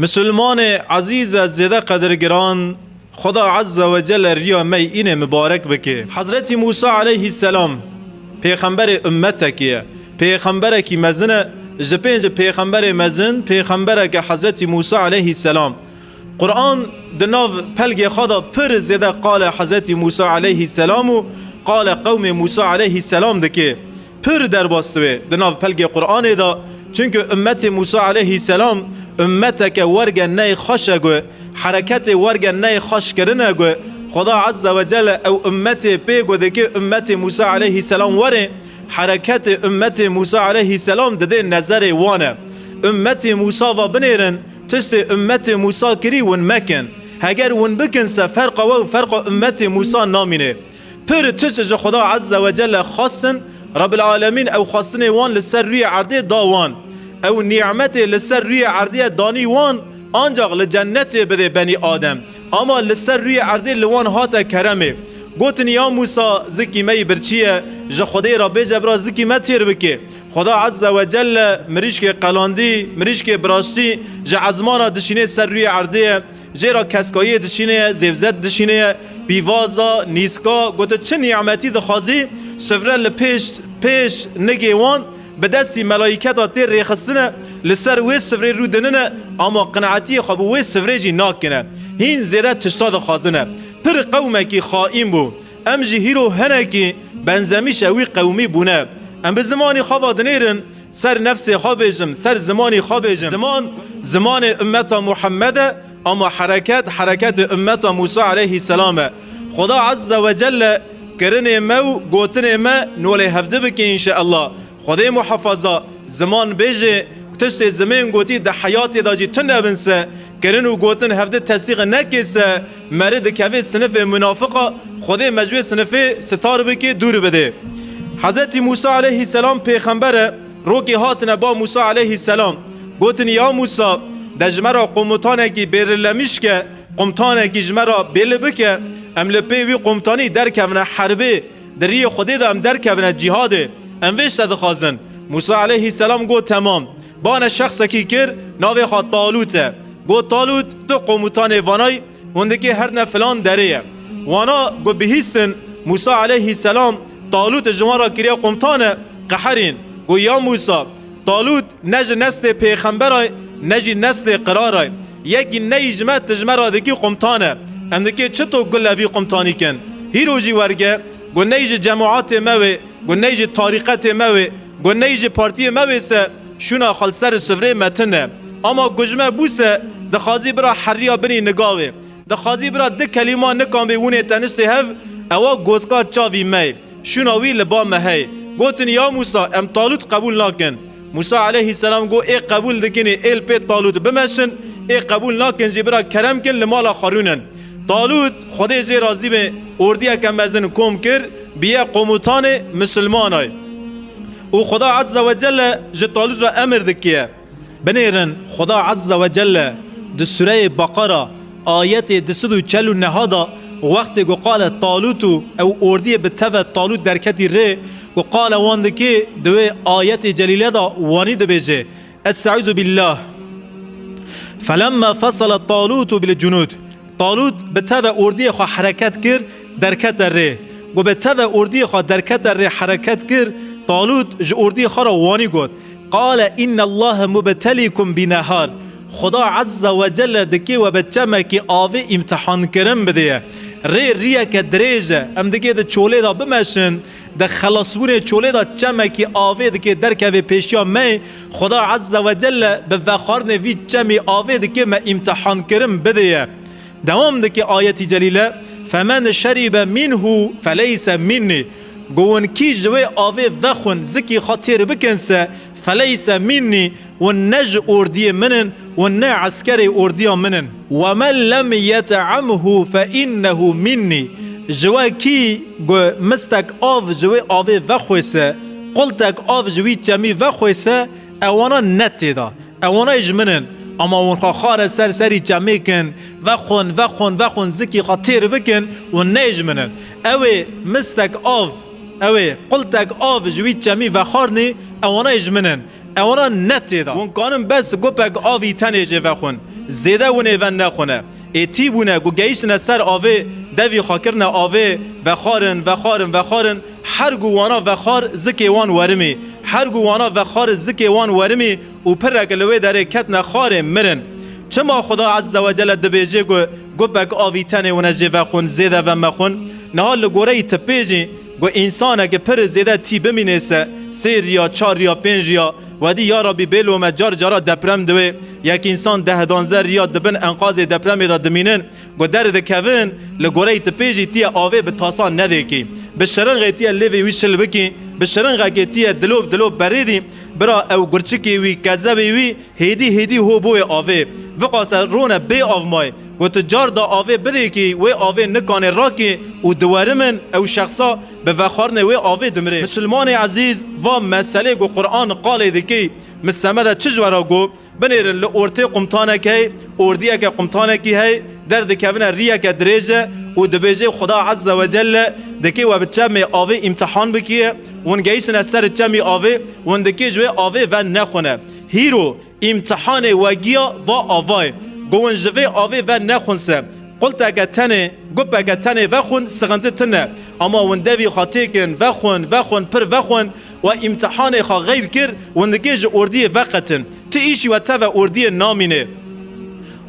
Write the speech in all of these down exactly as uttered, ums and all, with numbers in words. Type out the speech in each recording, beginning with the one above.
Misilmanê ezîz e zêde qedirgiran, Xuda Azze ve Celle riya me yî înê mibarek bike. Hezretî Mûsa aleyhisselam pêxemberê ummetekî ye. Pêxemberekî mezin e, ji pênc pêxemberê mezin, pêxembereke Hezretî Mûsa aleyhisselam. Quran di nav pelgê xwe de pir zêde qale Hezretî Mûsa aleyhisselam û qale qewmê Mûsa aleyhisselam dike. Pir derbas dibe di nav pelgê Quranê de, çunku ummetê Mûsa aleyhisselam ummeteke werge ney xweş e ku, hereketê werge ney xweş kirine ku, Xuda Azze ve Celle ew ummetê pê ku dike ummetê Mûsa aleyhisselam were, hereketê ummetê Mûsa aleyhisselam dide nezerê wan e. Ummetê Mûsa va binêrin, tiştê ummetê Mûsa kirî win mekin. Heger win bikin se ferqa we û ferqa ummetê Mûsa namîne. Pir tişt ji Xuda Azze ve Celle xwestin, Rabbil Alemîn ew xwestinê wan li ser rûyê erdê da wan. Ew nîmetê li ser rûyê erdê danî wan, ancaq li cennetê bidê benî Adem. Ama li ser rûyê erdê li wan hate keremê. Gotin, ya Mûsa, zikî me yî birçî ye, ji Xwedê re bêje bira zikî me têr bike. Xuda Azze ve Celle mirîşkê qelandî, mirîşkê biraştî ji ezmana dişînê ser rûyê erdê ye. Jê re keskayiyê dişînê ye, zêbzet dişînê ye, pîvaza, nîska, gote çi nîmetî dixwazî, sifre li pêş, pêş nigê wan bi destî melayîketa tê rêxistine, li ser wê sifrê rû dinine, ama qinetiyê xwe bi wê sifrê jî nakine. Hîn zêde tişta dixwazine. Pir qewmekî xaîn bû. Em jî hîro hinekî benzemîşe wî qewmî bûne. Em bi zimanî xwe ve dinêrin, ser nefsê xwe bêjim, ser zimanî xwe bêjim. Ziman, zimanê ummeta Muhammed e, ama hereket, hereketê ummeta Mûsa aleyhisselam e. Xuda Azze ve Celle kirinê me û gotinê me nolê hevdi bike înşeallah. Xwedê muhefaza, ziman bêje, tiştê zimên gotî di heyatê de jî tune bin se, kirin û gotin hevdi tesîq neke se, meri dikeve sinifê munafiqa, Xwedê me ji wê sinifê sitar bike, dûr bide. Hezretî Mûsa aleyhisselam pêxember e, rokê hatine ba Mûsa aleyhisselam. Gotin, ya Mûsa, de ji me re qomutanekî bêrilemîş ke, qumtanekî ji me re bêli bike, em li pê wî qumtanî derkevine herbê, di riyê Xwedê de em derkevine cîhadê. Em vê tişte dixwazin. Mûsa aleyhisselam got, temam. Bane şexsekî kir, navê xwe Talût e. Got, Talût, tu qomutanê vanay, hûn dikê herne filan derê ye. Wana ku bihîstin, Mûsa aleyhisselam Talût ji wan re kiriye qumtane, qeherîn. Got, ya Mûsa, Talût ne ji neslê pêxemberay, ne jî neslê qiraray. Yekî neyî ji me, tu ji me re dikî qumtane. Em dikê çito gule vî qumtanî kin. Hîro jî werge, got ney ji cemaatê me wê, got ney ji tarîqetê me wê, got ney ji partiyê me wê se, şûna xwe li ser sifrê me tune. Ama ku ji me bû se, dixwazî bira heriya binî nigavê. Dixwazî bira du kelîma nikan bê wûnê teniştê hev, ewa goska çavî me ye. Şûna wî li ba me heye. Gotin, ya Mûsa, em Talût qebûl nakin. Mûsa aleyhisselam got, ê qebûl dikinî, ê li pê Talût bimeşin, ê qebûl nakin jî bira kerem kin li mala xwe rûnin. Talût, Xwedê jê razî be, ordiyeke mezin kom kir, biye qomutanê misilmanay. Û Xuda Azze ve Celle ji Talût re emir dikiye. Binêrin, Xuda Azze ve Celle di Sureyê Beqara ayetê du sed û çel û neh de wextê ku qale Talût û ew ordiyê bi teve Talût derketî rê, ku qale wan dikê, di wê ayetê celîle de wanî dibêje, Estaizu billah. Felemma fesele Talûtu bil cunud. Talût bi teve ordiyê xwe hereket kir, derkete rê. Ku bi teve ordiyê xwe derkete rê hereket kir, Talût ji ordiyê xwe re wanî got, Qale innallahe mubtelîkum bi nehar. Xuda Azze ve Celle dikê we bi çemekî avê îmtihan kirin bidê. Rê riyeke dirêj e, em dikê di çolê de bimeşin, di xelasbûnê çolê de çemekî avê dikê derkevê pêşiya me, Xuda Azze ve Celle bi vexwarinê vî çemî avê dikê me îmtihan kirin bidê ye. Dewam dike ayetî celîle, Femen şeribe minhu feleyse minni. Got, hûn kî ji wê avê vexwin, zikî xwe têr bikin se, feleyse minni, hûn ne ji ordiyê min in, hûn ne eskerê ordiya min in. Ve men lem yete'amhu fe innehu minni. Ji we kî ku mistek av ji wê avê vexwê se, qultek av ji wî çemî vexwê se, ewana ne tê de. Ewana ji min in. Ama hûn xwe xare ser serî çemê kin, vexwin, vexwin, vexwin, zikî xwe têr bikin, hûn ne ji min in. Ew ê mistek av, ew ê qultek av ji wî çemî vexwarinî, ewana ji min in. Ewana ne tê de. Hûn kanin bes gopek avî tenê jê vexwin. Zêde winê ve nexwine. Ê tî bûne, ku gehiştine ser avê, devî xwe kirine avê, vexwarin, vexwarin, vexwarin, her ku wana vexwar zikê wan werimî, her ku wana vexwar zikê wan werimî û pirek li wê derê ketine xwarê mirin. Çima Xuda Azze ve Celle dibêje ku gupek avî tenê wine jê vexwin, zêde ve mexwin? Niha li goreyî tipê jî ku însaneke pir zêde tî bimînê se, sê riya, çar riya, pênc riya, wedî ya Rabbî bê lome car cara deprem diwê, yek însan deh danze riya dibin enqazê depremê de dimînin, ku derdikevin, li goreyî tipê jî tiye avê bi tasa nedêkî. Bi şirinxê tiye lêvê wî şil bikî, bi şirinxekê tiye dilop dilop berêdî, bira ew gurçikê wî, kezebê wî, hêdî hêdî ho boyê avê. Viqase rone bê av may. Ku tu car da avê bidêkî, wê avê nikanê rakî û diwerimin ew şexsa bi vexwarinê wê avê dimirê. Misilmanê ezîz, va meselê ku Quran qalê dikî, min semede çi ji we re got? Binêrin li ortê qumtanek hey, ordiyeke qumtanekî hey, derdikevine riyeke dirêj e û dibêje Xuda Azze ve Celle dikê we bi çemê avê îmtihan bikiye, hûn gehiştine ser çemî avê, hûn dikê ji wê avê ve nexwine. Hîro, îmtihanê we giya va avayê. Go win ji vê avê ve nexwin se. Qulteke tenê, gupeke tenê vexwin, sixinti tine. Ama win devî xwe têkin, vexwin, vexwin, pir vexwin, we îmtihanê xwe xeyb kir, win dikê ji ordiyê veqetin. Tu îşî we teve ordiyê namînê.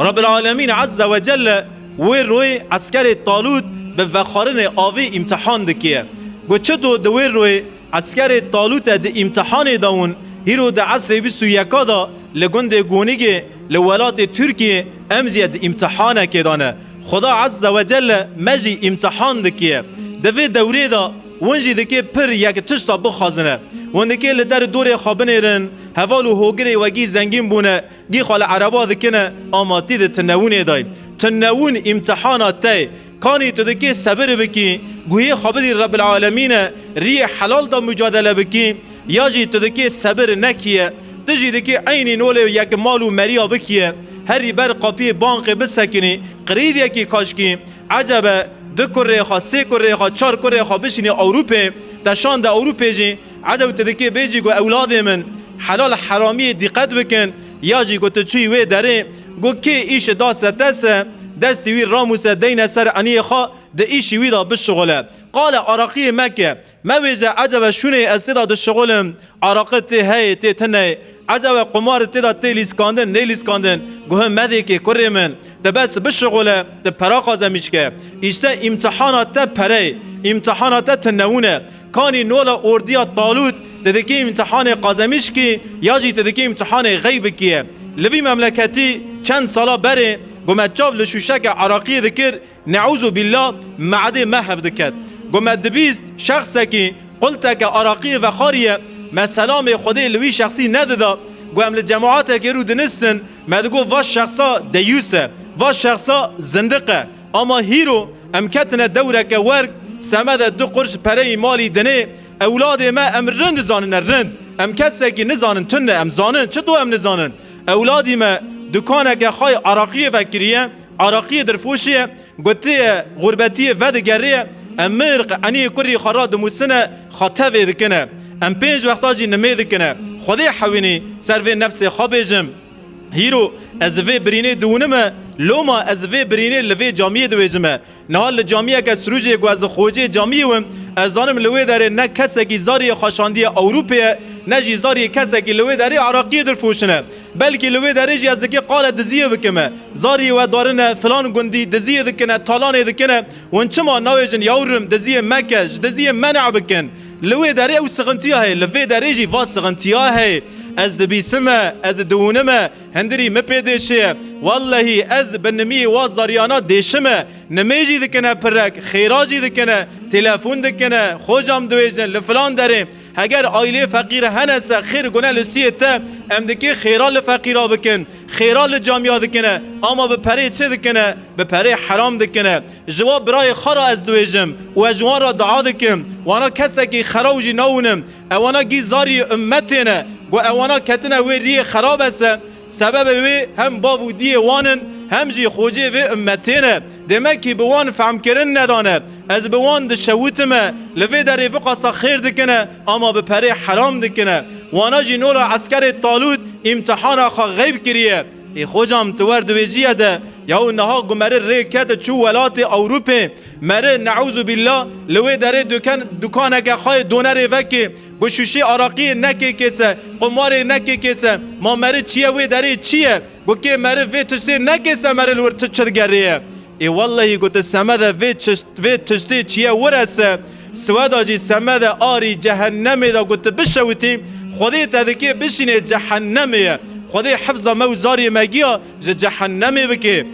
Rabbil Alemîn Azze ve Celle wê royê eskerê Talût bi vexwarinê avê îmtihan dikiye. Go çito di wê royê Eskerê Talûte di îmtihanê de win, hîro di esrê bîst û yeka de li gundê Gonîgê li welatê Tirkiyê em jî di îmtihanekê de ne. Xuda Azze ve Celle me jî îmtihan dikiye. Di vê dewrê de win jî dikê pir yek tişta bixwazine. Win dikê li der dorê xwe binêrin, heval û hogirê wegî zengîn bûne, gî xwe li ereba dikine, ama tî di tinewûnê dayî. Tinewûn îmtihana te ye. Kanî tu dikê sebir bikî, guhê xwe bidî Rebbil Alemîne, riyê helal da mucadele bikî, ya jî tu dikê sebir nekiye, tu jî dikê eynî nolê yek mal û meriya bikiye, herî ber qapiyê bankê bisekinî, qirîdiyekî kaşkî, ecebe du kurê xwe, sê kurê xwe, çar kurê xwe bişînî Ewropê, te şande Ewropê jî, eceb tu dikê bêjî ku ewladê min, helal heramiyê dîqet bikin, ya jî ku tu çûyî wê derê, ku kê îşi da se te se, destî wî ramûse deyne ser eniyê xwe, di îşî wî de bişixule. Qale araqiyê meke. Mebêje ecebe şûnê ez tê de dişixulim, araqi tê heyê, tê tine ye. Ecebe qumar tê de tê lîskandin, nê lîskandin. Guhim medêkê kurê min. Di bes bişixule, di pera qazemîş ke. Îşte îmtihana te pere ye. Îmtihana te tinewûn e. Kanî nola ordiya Talût, tu dikî îmtihanê qazemîş kî, ya jî tu dikî îmtihanê xeyb kiye. Li vî memleketî çend sala berê, ku me çav li şûşeke araqiyê dikir, Neûzu billah, me'dê me hev diket. Go me dibîst şexsekî qulteke araqiyê vexwariye, me selamê Xwedê li wî şexsî nedida. Go em li cemaetekê rû dinistin, me digo va şexsa deyûs e, va şexsa zindiq e. Ama hîro em ketine dewreke werg, semede du qurş pereyî malî dinê, ewladê me em rind zanine rind. Em kesekî nizanin tune, em zanin, çito em nizanin? Ewladî me dukaneke xay araqiyê vekiriye, araqiyê dirfoşiye, Gotiye, xurbetiyê vedigeriye, em mirq eniyê kurî xwe ra dimusine, xwe tevê dikine. Em pênc wexta jî nimê dikine. Xwedê hewînî, ser vê nefsê xwe bêjim. Hîro, ez vê birînê diwinime, loma ez vê birînê li vê camiyê diwêjime. Niha li camiyeke sirûcê ku ez xocê camiyê wim, ez zanim li wê derê ne kesekî zariyê xwe şandiye Ewropê ye, ne jî zariyê kesekî li wê derê araqiyê dirfoşine. Belkî li wê derê jî ez dikê qale diziyê bikime. Zariyê we darine, filan gundî diziyê dikine, talanê dikine. Hûn çima nawêjin yawrim diziyê meke, ji diziyê men'a bikin? Li wê derê ew sixintiya heye, li vê derê jî va sixintiya heye. Ez dibîsime, ez diwûnime, hindirî min pê dêşeye. Wellehî ez bi nimiyê wa zariyana dêşime. Nimê jî dikine pirek, xêra jî dikine, telefon dikine, xocam diwêjin, li filan derê. Heger aîlê feqîr hene se xêr gune li siyê te, em dikê xêra li feqîra bikin, xêra li camiya dikine, ama bi perê çi dikine? Bi perê heram dikine. Ji wa birayê xwe re ez diwêjim û ez ji wan re dua dikim. Wana kesekî xeraw jî nawûnim. Ewana gî zariyê ummetê ne. Got ewana ketine wê riyê xerab e se. Sebebê wê hem bav û diyê wan in, hem jî xocê vê ummetê ne. Demek ki bi wan fehmkirin nedane. Ez bi wan dişewitime, li vê derê viqasa xêr dikine, ama bi perê heram dikine. Wana jî nola eskerê Talût îmtihana xwe xeyb kiriye. Ê xocam, tu wer di wê ciyê de, yahu niha ku meri rê ket çû welatê Ewropê, meri neûzubillah li wê derê duken-, dukaneke xwe yê donerê vekê, ku şûşê araqiyê nekê kêse, qumarê nekê kêse, ma meri çiye wê derê çi ye? Ku kê meri vê tiştê nekêse, meri li wir ti çi digerê ye? Ê wellehî, ku ti semede vê çişt-, vê tiştê çiye wirese, siweda jî semede arî cehennemê de ku ti bişewitî, Xwedê te dikê bişînê cehennemê ye. Xwedê hifza me û zarê me giya ji cehennemê bike.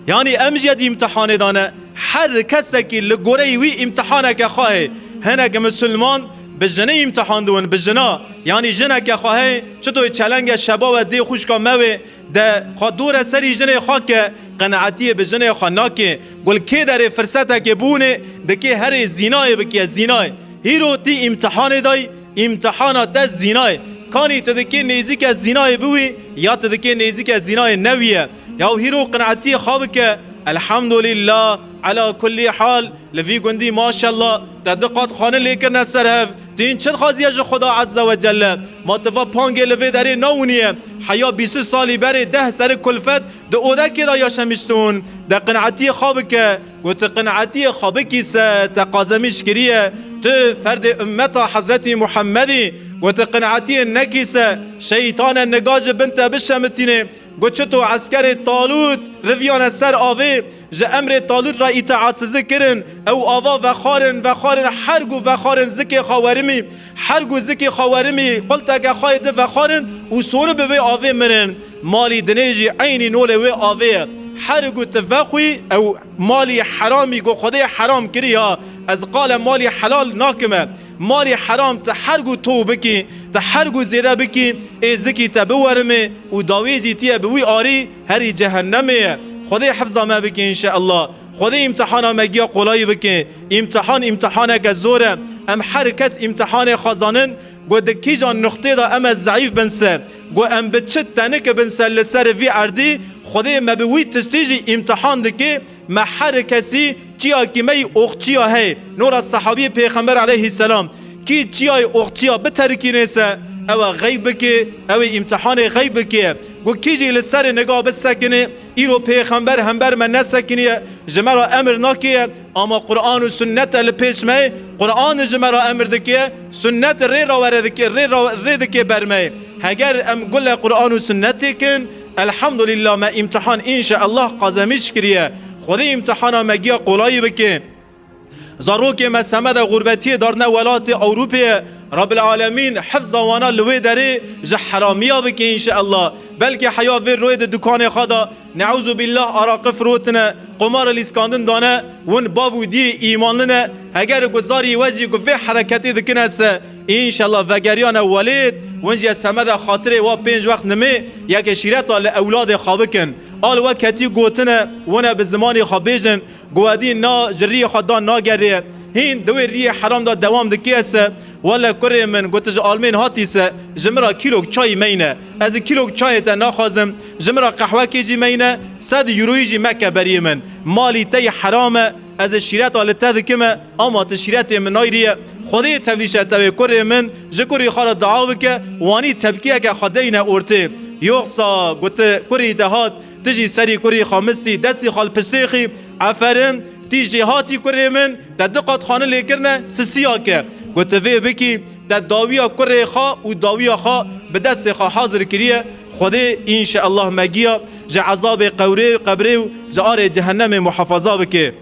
Yanî em jî yê di îmtihanê de ne. Her kesekî li goreyî wî îmtihaneke xwe heye. Hinek misilman bi jinê îmtihan dibin, bi jina. Yanî jineke xwe heye, çito çelenge şeba we dê xwişka me wê, de xwe dore serî jinê xwe ke, qenaetiyê bi jinê xwe nake. Gul kê derê firsetekê bûne, dikê herê zînayê bikiye, zînayê. Hîro tî îmtihanê dayî, îmtihana te zînayê. Kanî tu dikê nêzîke zînayê biwî, ya tu dikê nêzîke zînayê newîye. Yaw hîro qenaetiyê xwe bike, elhamdulillah, ala kullî hal, li vî gundî maşallah, te du qat xane lê kirine ser hev. Tu hîn çi dixwaziye ji Xuda Azze ve Celle? Ma tu va pangê li vê derê nawiniye. Heya bîst salî berê deh serê kulfet di odekê de yaşemiştûn. De qenaetiyê xwe bike. Got, tu qenaetiyê xwe bikî se, te qazemîş kiriye. Tu ferdê ummeta Hezretî Muhemmedî. Got, tu qenaetiyê nekî se, şeytane niga ji bin te bişemitîne. Got, çito eskerê Talût riviyane ser avê, ji emrê Talût re îtaatsizî kirin, ew ava vexwarin, vexwarin, her gu vexwarin zikê xwe werimî, her gu zikê xwe werimî, qulteke xwe yê di vexwarin û sori bi vê avê mirin. Malî dinê jî eynî nolê wê avê ye. Her gu tu vexwî, ew malî heramî ku Xwedê heram kiriya, ez qale malî helal nakime. Malî heram tu her gu to bikî, tu her gu zêde bikî, ê zikî te biwerime û dawêjî tiye bi wî arî herî cehennemê ye. Xwedê hifza me bike înşeallah. Xwedê îmtihana me giya qolayî bike. Îmtihan îmtihaneke zor e. Em her kes îmtihanê xwe zanin, ku di kîjan nuqtê de em e zeîf bin se, ku em bi çi tenik bin se li ser vî erdî, Xwedê me bi wî tiştî jî îmtihan dike. Me her kesî çiyakî me yî oxçiya heye. Nora sehabiyê Pêxember aleyhisselam kî çiyayê oxçiya biterikînê se, ew e xeyb bike, ew ê îmtihanê xeyb bike. Ku kî jî li serê niga bisekine, îro Pêxember hember me nesekiniye, ji me re emir nakeye, ama Quran û sunnet e li pêş me ye. Quran ji me re emir dike, sunnet rê re were dike, rê re, rê dike ber me ye. Heger em gule Quran û sunnetê kin, elhamdulillah, me îmtihan înşeallah qazemîş kiriye. Xwedê îmtihana me giya qolayî bike. Zarokê me semede xurbetiyê darine welatê Ewropê ye. Rabbil Alemîn hifza wana li wê derê ji heramiya bike înşeallah. Belkî heya vê royê di dukanê xwe de, neûzubillah, araqi firotine, qumar lîskandin dane, win bav û diyê îmanli ne. Heger ku zarî we jî ku vê hereketê dikine se, înşeallah vegeriyane welêt, win jî semede xatirê wa pênc wext nimê yeke şîreta li ewladê xwe bikin. Al weketî gotine, wine bi zimanê xwe bêjin, Guhedî na ji riyê xwe dan nagerê. Hîn di wê riyê heram de dewam dikê se, wele kurê min, got, ji Almên hatî se, ji min re kîlok çayî meyne. Ez ê kîlok çayê te naxwazim, ji min re qehwekê jî meyne, sed euroyî jî meke beriyê min. Malî te yî heram e, ez ê şîreta li te dikime, ama tu şîretê min nayriye. Xwedê tevlîşe te wê kurê min, ji kurî xwe re dua bike, wanî tepkiyeke xwe deyne ortê. Yoxsa, got, kurî te hat, Tu jî serî kurî xwe mistî, destî xwe li piştê xî, eferin, tî jêhatî kurê min, te du qat xane lê kirine, sisiya ke. Got, tu vê bikî, te dawiya kurê xwe û dawiya xwe bi destê xwe hazir kiriye. Xwedê înşeallah me giya ji ezabê qewrê, qebrê û ji arê cehennemê muhafaza bike.